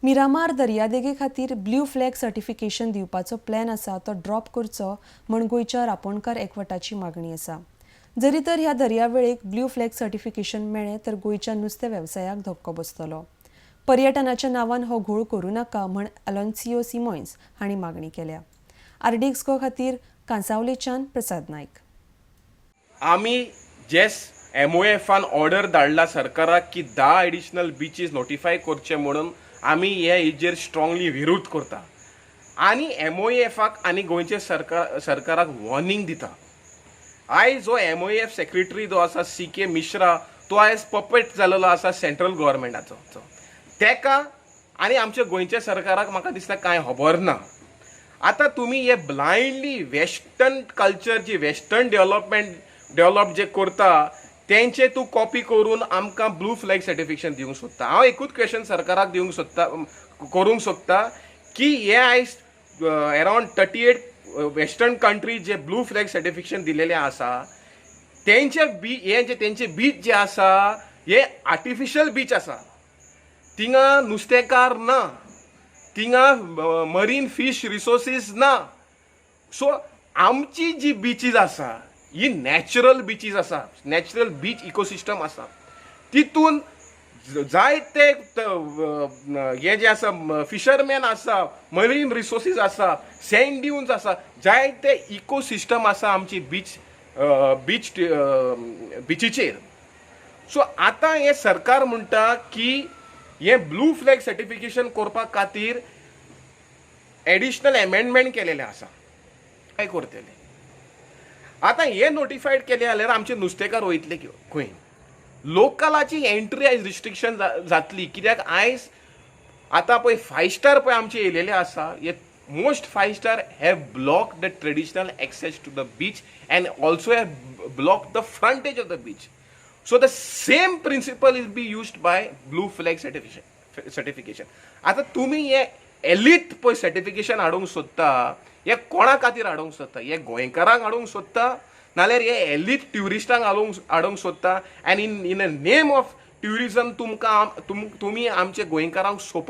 मिरामार दर्यादेगे खातीर blue flag certification दिवपाचो plan आसा तो ड्रॉप करचो म्हण गोंयच्या रापोणकार एकवटाची मागणी आसा. जरी तर ह्या दर्यावेळेक ब्ल्यू फ्लॅग सर्टिफिकेशन मेळ्ळें तर गोंयच्या नुस्तें वेवसायाक धक्को बसतलो. पर्यटनाच्या नांवान हो घोळ करूं नाका म्हण अलोन्सियो सिमोन्स हांणी मागणी केल्या. आरडीएक्स गो खातीर कांसावलेच्यान प्रसाद नायक. आमी जेस एमओएफान ऑर्डर धाडला सरकाराक की 10 एडिशनल बिचीस नोटिफाय करचे म्हणून, आमी हे हेजेर स्ट्रॉंगली विरोध करता आनी एमओएफाक आनी गोंयचे सरकाराक वॉर्निंग दिता. आयज जो एमओएफ सेक्रेटरी जो आसा, सी के मिश्रा, तो आयज पपेट जालेलो आसा सेंट्रल गव्हर्मेंटाचो. तेका आनी आमच्या गोंयच्या सरकाराक म्हाका दिसता कांय खबर ना. आतां तुमी हे ब्लायंडली वेस्टर्न कल्चर, जी वेस्टर्न डेव्हलपमेंट डेव्हलप जे करता, तेंचे तूं कॉपी करून आमकां ब्लू फ्लॅग सर्टिफिकेशन दिवंक सोदता. हांव एकूच क्वेश्चन सरकाराक दिवंक सोदता, करूंक सोदता की हे आयज अरावंड 38 वेस्टर्न कंट्री जे ब्लू फ्लॅग सर्टिफिकेशन दिलेले आसा, तेंचे बी हे जे तेंचे बीच जे आसा, हे आर्टिफिशियल बीच आसा. थिंगा नुस्तेकार ना, थिंगा मरीन फीश रिसोर्सीस ना. सो आमची जी बिचीस आसा, ही नॅचरल बिचीस आसा, नॅचरल बीच इकोसिस्टम आसा. तितून जायते हे जे आसा, फिशरमॅन आसा, मरीन रिसोर्सीस आसा, सँड ड्युन्स आसा, जायते इकोसिस्टम आसा आमची बीच बीच बिचीचेर. सो आतां हें सरकार म्हणटा की हें ब्लू फ्लॅग सर्टिफिकेशन करपा खातीर एडिशनल एमेंडमेंट केलेलें आसा. काय करतले आतां? हे नोटिफायड केलें जाल्यार आमचे नुस्तेकार वयतले खंय? लोकलाची एंट्री आयज रिस्ट्रिक्शन जातली, कित्याक आयज आतां पळय फायव स्टार पळय आमचे येयलेले आसा, हे most five star have block the traditional access to the beach and also have block the frontage of the beach. So the same principle is be used by blue flag certification. आतां तुमी हे elite पळय certification हाडूंक सोदता, हे कोणा खातीर हाडूंक सोदता? हे गोंयकारांक हाडूंक सोदता, नाल्यार हे एलिट ट्युरिस्टांक हाडूंक सोदता? And in a name of tourism तुमकां तुमी आमचे गोंयकारांक सोंपोवपाक